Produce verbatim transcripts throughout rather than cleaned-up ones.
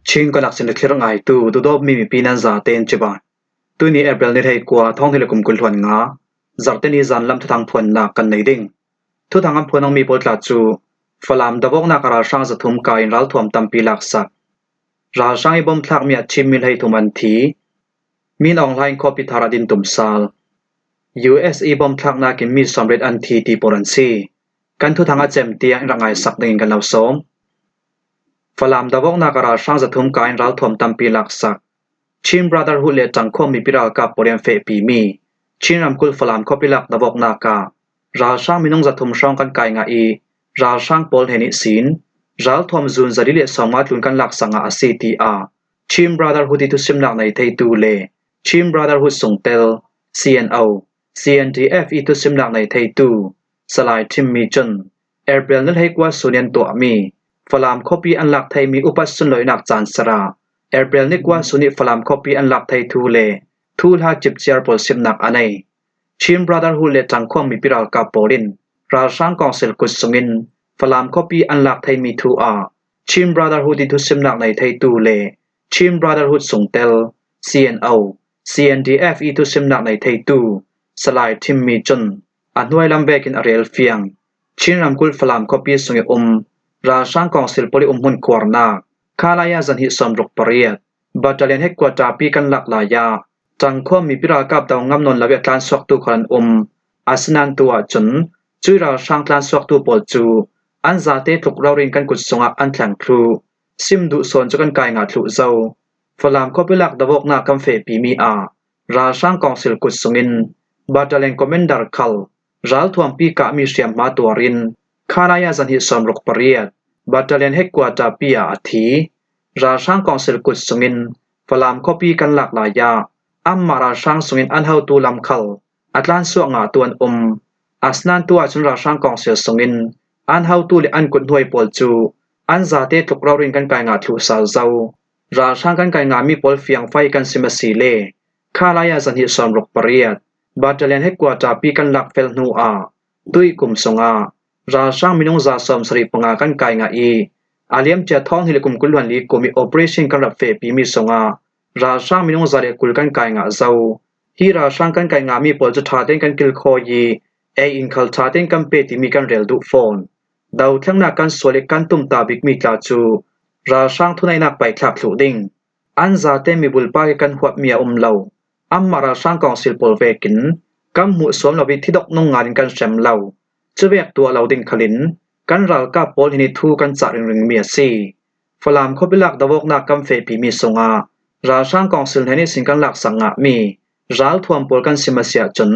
Chin Connection le thlir ngaitu, duhdawtmi mipi nan zaten cibai. Tuni April ni hleikua, thawng hnih le kum kul hluan nga, Zarhte ni zan lam thuthang phuannak kan nei ding. Thuthang an phuan awkmi pawl tla cu Falam davawknak a ralhrang zathum kai in ralthuam tampi laksak. Ralhrang i bawmthlakmi ah Chin mi hleithum an thi. Min Aung Hlaing khuapi thar ah din tum sal. U S i bawmthlaknak in mi sawmriat an thi ti pawl an si. Kan thuthang a cem tiang in rak ngaisak dingin kan lo sawm. Falam davawknak a ralhrang zathum kai in ralthuam tampi laksak. Chin Brotherhood le Ṭangkhuam mipi ralkap pawl in fehpimi Chin ramkulh Falam khuapi lak davawknak ah ralhrang minung zathum hrawng kan kai ngah i, ralhrang pawl hnen ihsin ralthuam zun zali le sawmnga tlun kan laksak ngah a si, tiah Chin Brotherhood i thusimnak nei theitu le Chin Brotherhood sungtel C N O, C N D F i thusimnak nei theitu Salai Ṭhimmi cun April ni hleikua sun in tuahmi Falam khuapi an lak theimi upat sunlawinak caan ser ah April ni kua sun i Falam khuapi an lak thei thu le thuhla cipciar pawl simnak a nei. Chin Brotherhood le Ṭangkhuam mipi ralkap pawl in ralhrang kawngsil kut sungin Falam khuapi an lak theimi thu ah Chin Brotherhood i thusimnak nei theitu le Chin Brotherhood sungtel C N O, C N D F i thusimnak nei theitu Salai Ṭhimmi cun a hnuai lam vekin a rel fiang. Chin ramkulh Falam khuapi sung i um ralhrang kawngsil pawl i umhmun khuarnak Khalaya zahnih sawmruk pariat Battalion headquarter pi kan lak lai ah Ṭangkhuam mipi ralkap do ngam nawn lo i a tlansuaktu khal an um. Asinain tu ahcun cui ralhrang tlansuaktu pawl cu an zate tluk rori in kan kut sungah an thleng thluh. Sim duh sawn cu kan kai ngah thluh zo. Falam khuapi lak davawknak kan fehpimi ah ralhrang kawngsil kut sungin Battalion Commander khal ralthuampi kahmi hriamhma tuar in Khalaya zahnih sawmruk pariat Battalion headquarter pi ah a thi. Ralhrang kawngsil kut sungin Falam khuapi kan lak lai ah amah ralhrang sungin an hotu lam khal a tlansuak ngahtu an um. Asinain tu ahcun ralhrang kawngsil sungin an hotu le an kut hnuai pawl cu an zate tluk rori in kan kai ngah thluh sal zo. Ralhrang kan kai ngahmi pawl fiangfai kan sim a si le Khalaya zahnih sawmruk pariat Battalion headquarter pi kan lak fel hnu ah tuih kum sungah ralhrang minung za sawmsarih panga kan kai ngah i, a liamcia thawng hnih le kum kul hluan li kum i operation kan rak fehpimi sungah ralhrang minung za le kul kan kai ngah zo. Hi ralhrang kan kai ngahmi pawl cu ṭha tein kan kilkhawi i, ei in khal ṭha tein kan pe timi kan rel duh fawn. Dothlengnak kan sual i kan tumtah bikmi tla cu ralhrang thuneihnak paithlak thluh ding. An zate mibulpak i kan huatmi a um lo. Anmah ralhrang kawngsil pawl vekin kan hmuh suam lo i thidok nung ngan in kan hrem lo. Cuvek tuah lo ding khalin kan ralkap pawl hin i thu kan cah ringringmi a si. Falam khuapi lak dovawknak kan fehpimi sungah ralhrang kawngsil hnen ihsin kan laksak ngahmi ralthuam pawl kan sim a si ahcun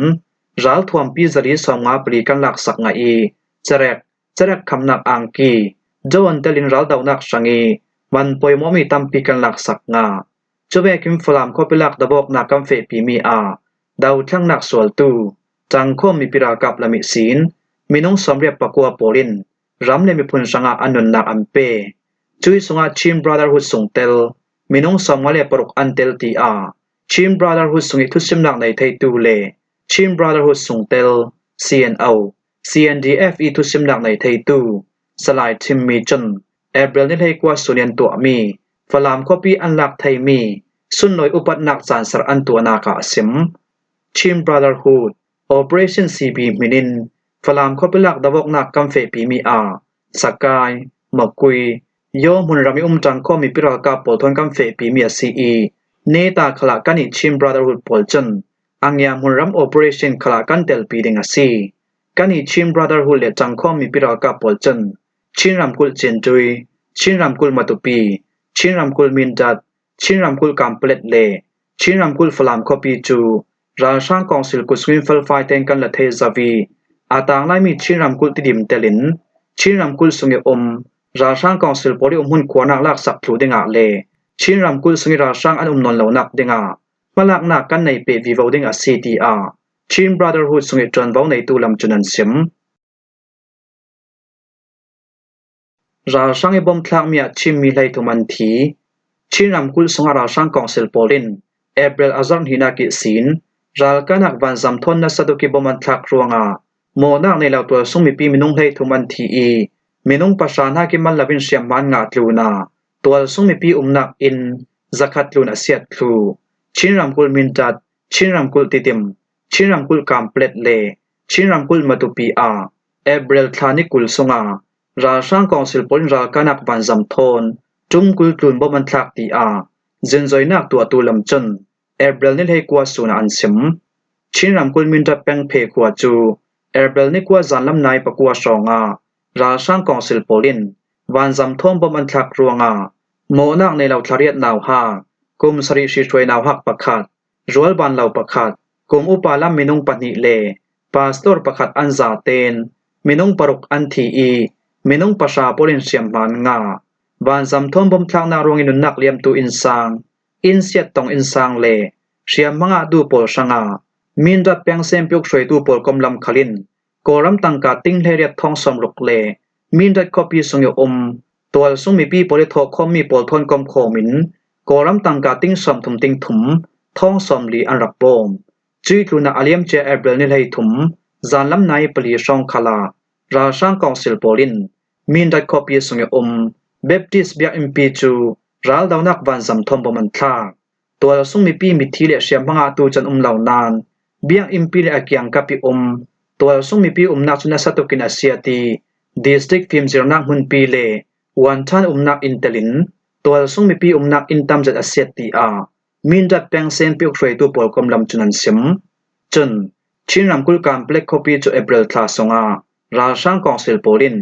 ralthuampi zali sawmnga pali kan laksak ngah i cerek, cerek khamnak angki, jo an telin raldohnak hrang i man pawimawhmi tampi kan laksak ngah. Cuvekin Falam khuapi lak dovawknak kan fehpimi ah dothlengnak sualtu Ṭangkhuam mipi ralkap lam ihsin minung sawmriat pakua pawl in ram le miphun hrangah an nunnak an pe. Cui sungah Chin Brotherhood sungtel minung sawmnga le paruk an tel, tiah Chin Brotherhood sung i thusimnak nei theitu le Chin Brotherhood sungtel C N O, C N D F i thusimnak nei theitu Salai Ṭhimmi cun April ni hleikua sun i an tuahmi Falam khuapi an lak theimi sunlawi upatnak caan ser an tuahnak ah a sim. Chin Brotherhood, Operation C B hmin in Falam khuapi lak dovawknak kan fehpimi ah Sakai, Makui, Yaw hmunram i um Ṭangkhuam mipi ralkap pawl thawn kan fehpimi a si i, neta khalah kan i Chin Brotherhood pawl cun a ngia hmunram operation khalah kan telpi ding a si. Kan i Chin Brotherhood le Ṭangkhuam mipi ralkap pawl cun Chin ramkulh Cindui, Chin ramkulh Matupi, Chin ramkulh Mindat, Chin ramkulh Kanpalet le Chin ramkulh Falam khuapi cu ralhrang kawngsil kut sungin felfai tein kan la thei zo i, a tanglaimi Chin ramkulh Tidim telin Chin ramkulh sung i um ralhrang kawngsil pawl i umhmun khuarnak laksak thluh dingah le Chin ramkulh sung i ralhrang an um nawn lonak dingah hmalaknak kan nei peh vivo ding a si, tiah Chin Brotherhood sung i ṭuanvo neitu lam cun an sim. Ralhrang i bawmthlakmi ah Chin mi hleithum an thi. Chin ramkulh sungah ralhrang kawngsil pawl in April a zarh hnihnak ihsin ralkahnak vanzam thawn nasa tuk i bawm an thlak ruangah mawhnak nei lo tualsung mipi minung hleithum an thi i, minung pahra hnak i mal lo in hriamhma an ngah tlun a, tualsung mipi umnak inn zakhat tlun a siat thlu, Chin ramkulh Mindat, Chin ramkulh Tidim, Chin ramkulh Kanpetlet le Chin ramkulh Matupi ah April thla ni kul sunga ralhrang kawngsil pawl in ralkahnak vanzam thawn ṭum kul tlun bom an thlak, tiah zunzoinak tuahtu lam cun April ni hleikua sun ah an sim. Chin ramkulh Mindat peng Phe khua cu April ni kua zanlam nai pakua hrawngah ralhrang kawngsil pawl in vanzam thawn bom an thlak ruangah mawhnak nei lo thla riat nauhak, kum sarih hri hruai nauhak pakhat, rualban lo pakhat, kum upa lam minung pahnih le pastor pakhat an zaten minung paruk an thi ih minung pahra pawl in hriamhma an ngah. Vanzam thawn bom thlaknak ruangin nunnak liamtu innsang, inn siat tong innsang le hriamhma ngahtu pawl hrangah Mindat peng senpi uk hruaitu pawl komlam khal in Kawlram tangka ting hleiriat thawng sawmruk le Mindat khuapi sung ih um tualsung mipi pawl ih thawhkhawmmi pawl thawn komkhawm in Kawlram tangka ting sawmthum ting thum thawng sawmli an rak bawm. Cuih tlunah a liamcia April ni hleithum zanlam nai pali hrawng khalah ralhrang kawngsil pawl in Mindat khuapi sung ih um Baptist biakinnpi cu raldonak vanzam thawn bom an thlak. Tualsung mipi mithi le hriamhma ngahtu cu an um lo nain biakinnpi le a kiangkap ih um tualsung mipi umnak cu nasa tukin a siat ih district fimzirnak hmunpi le uanṭhan umnak in telin tualsung mipi umnak in tamzet a siat, tiah Mindat peng senpi uk hruaitu pawl komlam cun an sim. Cun Chin ramkulh Kanpetlet khuapi cu April thla sungah ralhrang kawngsil pawl in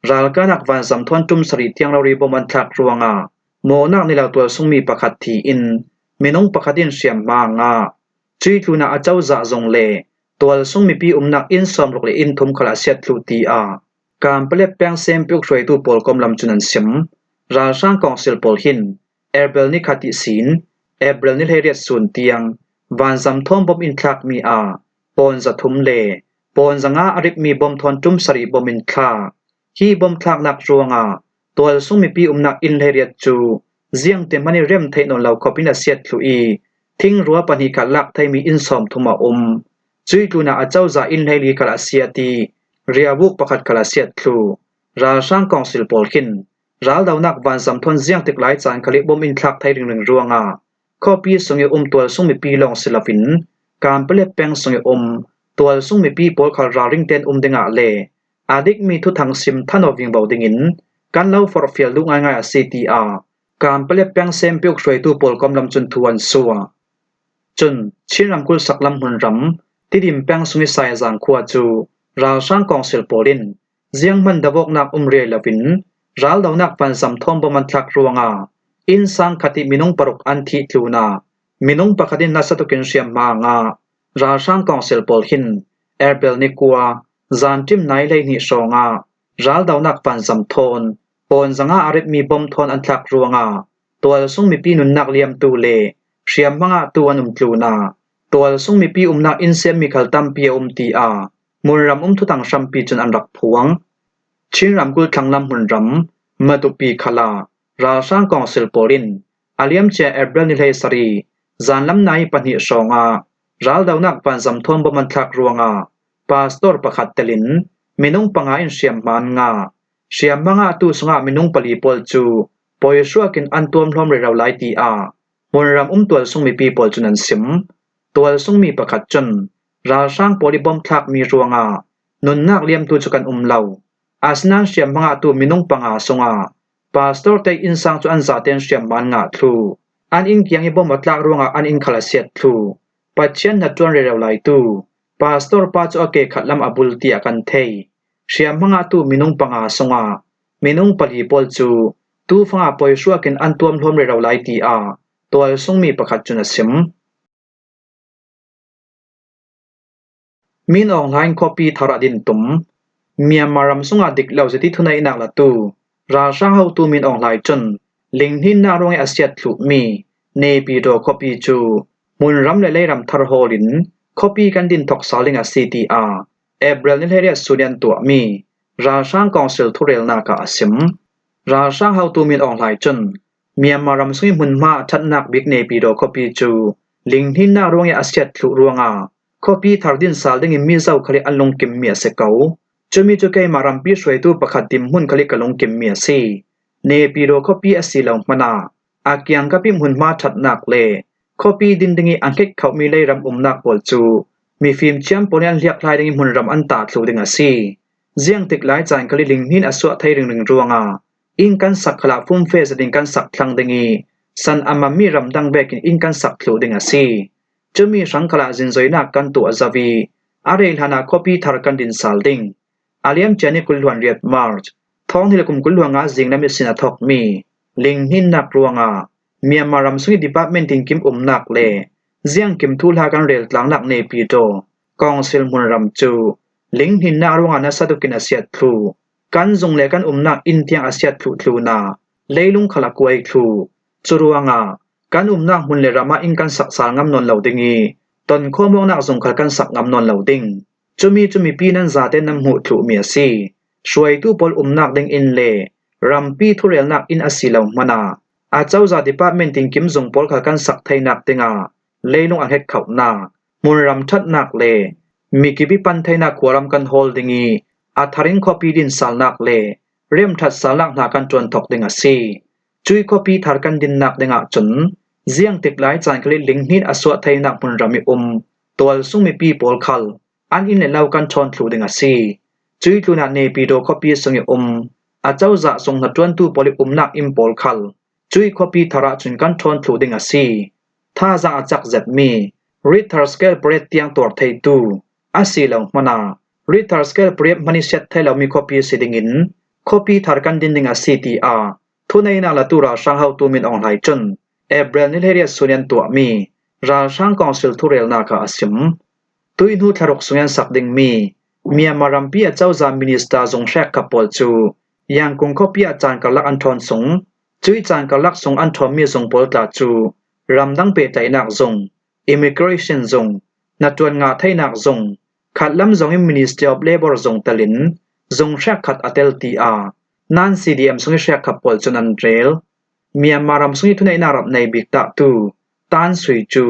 ralkahnak vanzam thawn ṭum sarih tiang rori bom an thlak ruangah mawhnak nei lo tualsungmi pakhat thi in minung pakhat in hriamhma a ngah. Cuih tlunah a cozah zung le tualsung mipi umnak inn sawmruk le inn thum khal a siat thlu, tiah Kanpetlet peng senpi uk hruaitu pawl komlam cun an sim. Ralhrang kawngsil pawl hin April ni khat ihsin April ni hleiriat sun tiang vanzam thawn bom in thlakmi ah pawn zathum le pawn zanga a rikmi bom thawn ṭum sarih bom in thlak. Hi bom thlaknak ruangah tualsung mipi umnak inn hleiriat cu ziangtin hmanh ih rem theih nawn lo khawpin a siat thlu ih thingrua pahnih khat lak theimi inn sawmthum a um. Cuih tlunah a cozah inn hleili khal a siat ih riavuk pakhat khal a siat thlu. Ralhrang kawngsil pawl hin raldonak vanzam thawn ziangtik lai caan khal ih bom in thlak thei ringring ruangah khuapi sung ih um tualsung mipi lawng si loin Kanpetlet peng sung ih um tualsung mipi pawl khal ralring tein um dingah le a dikmi thuthang sim than aw vingvo dingin kan lo forhfial duh ngaingai a si, tiah Kanpetlet peng senpi uk hruaitu pawl komlam cun thu an suah. Cun Chin ramkulh saklam hmunram Tidim peng sung ih Saizang khua cu ralhrang kawngsil pawl in zianghman davawknak um riai loin raldonak vanzam thawn bom an thlak ruangah innsang khat ih minung paruk an thih tlunah minung pakhat in nasa tukin hriamhma a ngah. Ralhrang kawngsil pawl hin April ni kua zanṭim nai hleihnih hrawngah raldonak vanzam thawn pawn zanga a rikmi bom thawn an thlak ruangah tualsung mipi nunnak liamtu le hriamhma ngahtu an um tlunah tualsung mipi umnak inn siatmi khal tampi a um, tiah hmunram um thuthang hrampi cun an rak phuang. Chin ramkulh thlanglam hmunram Matupi khalah ralhrang kawngsil pawl in a liamcia April ni hleisarih zanlam nai pahnih hrawngah raldonak vanzam thawn bom an thlak ruangah pastor pakhat telin minung panga in hriamhma an ngah. Hriamhma ngahtu sungah minung pali pawl cu pawihruak in an tuamhlawm rero lai, tiah hmunram um tualsung mipi pawl cun an sim. Tualsungmi pakhat cun ralhrang pawl ih bom thlakmi ruangah nunnak liamtu cu kan um lo. Asinain hriamhma ngahtu minung panga sungah pastor te innsang cu an zaten hriamhma an ngah thlu. An inn kiang ih bom a tlak ruangah an inn khal a siat thlu. Pathian hnaṭuan rero laitu pastor pa cu a ke khat lam a bul, tiah kan thei. Hriamhma ngahtu minung panga sungah minung pali pawl cu tufangah pawihruak in an tuamhlawm rero lai, tiah tualsungmi pakhat cun a sim. Min Aung Hlaing khuapi thar a din tum. Myanmar ram sungah dik lo ziti thuneihnak latu ralhrang hotu Min Aung Hlaing cun linghninnak ruangih a siat thluhmi Naypyidaw khuapi cu hmunram le leiram thar hawl in khuapi kan din thok sal ding a si, tiah April ni hleiriat sun ih an tuahmi ralhrang kawngsil thurelnak ah a sim. Ralhrang hotu Min Aung Hlaing cun Myanmar ram sungih hmunhma a ṭhatnak bik Naypyidaw khuapi cu linghninnak ruangih a siat thluh ruangah khuapi thar din sal dingin mi zo khal ih an lungkimmi a si ko. Cumi cu keimah rampi hruaitu pakhat dinhmun khal ih ka lungkimmi a si. Naypyidaw khuapi a si lo hmanah a kiangkap ih hmunhma ṭhatnak le khuapi din dingih a hnget khohmi leiram umnak pawl cu mifim thiam pawl in an hliakhlai dingih hmunram an tah thluh ding a si. Ziangtik lai caan khal ih linghnin a suah thei ringring ruangah inn kan sak khalah fumfe zetin kan sak thlang dingih san a mammi ramdang vekin inn kan sak thluh ding a si. Cumi hrang khalah zinzoinak kan tuah zo ih a rei hlanah khuapi thar kan din sal ding. A liamcia ni kul hluan riat March, thawng hnih le kum kul hluan nga zinglam ihsin a thawkmi linghninnak ruangah Myanmar ram sungih department tinkim umnak le ziangkim thuhla kan rel tlangnak Naypyidaw Council hmunram cu linghninnak ruangah nasa tukin a siat thluh. Kan zung le kan umnak inn tiang a siat thluh thluna leilung khal a kuai thluh. Curuangah kan umnak hmun le ramah inn kan sak sal ngam nawn lo ding ih tonkhawm awknak zung khal kan sak ngam nawn lo ding. Cumi cu mipi nan zate nan hmuh thluhmi a si. Hruaitu pawl umnak ding inn le rampi thurelnak inn a si lo hmanah a cozah department tinkim zung pawl khal kan sak theinak dingah leilung a hnget khohnak, hmunram ṭhatnak le mikip ih pan theinak khuaram kan hawl ding ih a thar in khuapi din salnak le remṭhat salnak hna kan ṭuan thawk ding a si. Cuih khuapi thar kan dinnak dingah cun ziangtik lai caan khal ih linghnin a suah theinak hmunram ih um tualsung mipi pawl khal an inn le lo kan ṭhawn thluh ding a si. Cuih tlunah Naypyidaw khuapi sungih um a cozah zung hnaṭuantu pawl ih umnak inn pawl khal cuih khuapi thar ahcun kan ṭhawn thluh ding a si. Thazaang a cak zetmi Richter scale pariat tiang tuar theitu a si lo hmanah Richter scale pariat hman ih siat thei lomi khuapi a si dingin khuapi thar kan din ding a si, tiah thuneihnak latu ralhrang hotu Min Aung Hlaing cun April ni hleiriat sun ih an tuahmi ralhrang council thurelnak ah a sim. Tuihnu thlaruk sung ih an sak dingmi Myanmar rampi a cozah minister zung hrekkhat pawl cu Yangon khuapi ah caan karlak an ṭhawn sung. Cuih caan karlak sung an ṭhawnmi zung pawl tla cu ramdang pehtlaihnak zung, immigration zung, hnaṭuan ngah theinak zung, khatlam zong in Ministry of Labour zung telin zung hrekkhat a tel, tiah nan C D M sungih hrekkhat pawl cun an rel. Myanmar ram sungih thuneihnak rap nei bik tahtu Than Shwe cu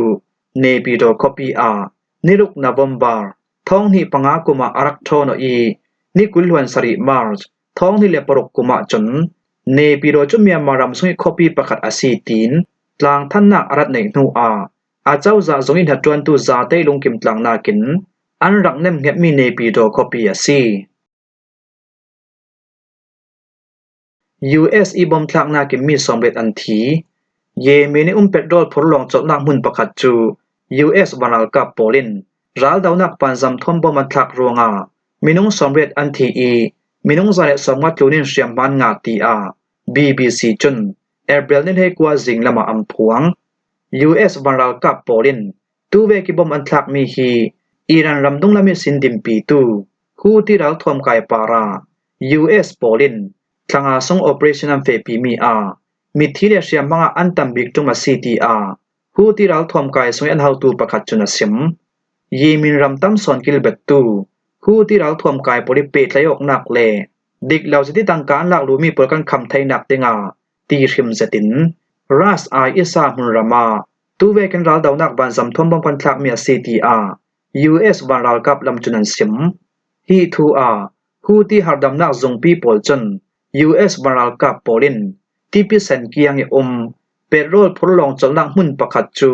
Naypyidaw khuapi ah ni ruk November thawng hnih panga kum ah a rak ṭhawn aw ih ni kul hluan sarih March thawng hnih le paruk kum ah cun Naypyidaw cu Myanmar ram sungih khuapi pakhat a si tiin tlangthannak a rat neih hnu ah a cozah zung ih hnaṭuantu zate ih lungkim tlangnak in an rak nemhngetmi Naypyidaw khuapi a si. U S ih bomb thlaknak in mi sawmriat an thi. Yemen ih um petrol phurlawng colhnak hmun pakhat cu U S vanralkap pawl in raldonak vanzam thawn bomb an thlak ruangah minung sawmriat an thi ih minung za le sawmnga tlun in hriamhma an ngah, tiah B B C cun April ni hleikua zinglam ah an phuang. U S vanralkap pawl in tuvek ih bomb an thlakmi hi Iran ram dunglam ihsin dinpitu Houthi ralthuam kai parah U S pawl in thlanga sung operation an fehpimi ah mithi le hriamhma ngah an tam bik ṭum a si, tiah Houthi ralthuam kai sungih an hotu pakhat cun a sim. Yemen ram tam sawn kilbettu Houthi ralthuam kai pawl ih pehtlaih awknak le dik lo zet ih tangka an lak luhmi pawl kan kham theinak dingah ti hrim zetin Ras Al Isa hmunram ah tuvekin raldonak vanzam thawn bomb kan thlakmi a si, tiah U S vanralkap lam cun an sim. Hi thu ah Houthi harhdamnak zungpi pawl cun U S vanralkap pawl in tipi sen kiang ih um petrol phurlawng colhnak hmun pakhat cu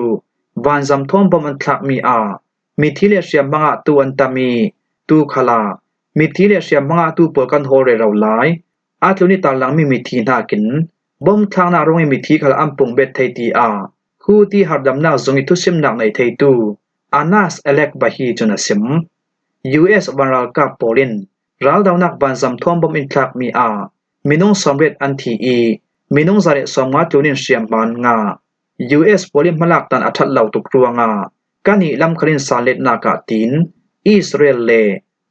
vanzam thawn bomb an thlakmi ah mithi le hriamhma ngahtu an tam ih tu khalah mithi le hriamhma ngahtu pawl kan hawl rero lai. A tlun ih tarlangmi mithi hnakin bomb thlaknak ruangih mithi khal an pung bet thei, tiah Houthi harhdamnak zung ih thusimnak nei theitu Anas Al-Awbahia cun a sim. U S vanralkap pawl in raldonak vanzam thawn bomb in thlakmi ah minung sawmriat an thi ih minung za le sawmnga tlun in hriamhma an ngah. U S pawl ih hmalak dan a ṭhat lo tuk ruangah kan ih lam khal in sanletnak ah tiin Israel le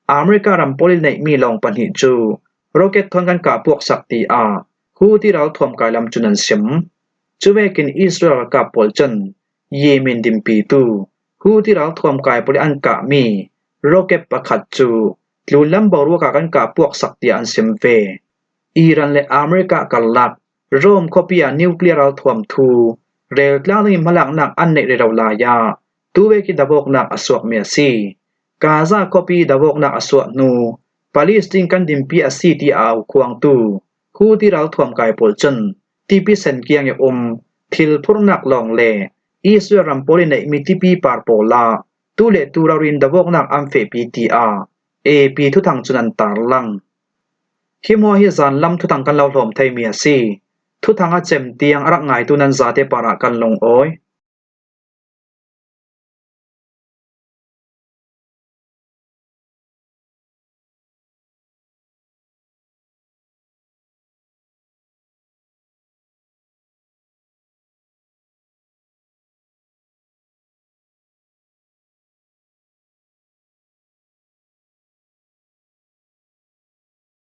America ram pawl ih neihmi lawng pahnih cu rocket thawn kan kah puaksak, tiah Houthi ralthuam kai lam cun an sim. Cuvekin Israel ralkap pawl cun Yemen dinpitu Houthi ralthuam kai pawl ih an kahmi rocket pakhat cu tlunlam boruak ah kan kah puaksak, tiah an sim ve. Iran le America karlak Rome khuapi ah nuclear ralthuam thu rel tlang dingin hmalaknak an neih rero lai ah tuvek ih davawknak a suakmi a si. Gaza khuapi davawknak a suah hnu Palestine kan dinpi a si, tiah a au khuangtu Houthi ralthuam kai pawl cun tipi sen kiang i um thil phurhnak lawng le Israel ram pawl i neih mi tipi par pawl ah tu le tu rori in dawawknak an fehpi, tiah A P thuthang cun an tarlang. Hi hmuah hi zanlam thuthang kan lo hlawm theimi a si. Thuthang a cem tiang a rak ngaitu nan zate parah kan lungawi.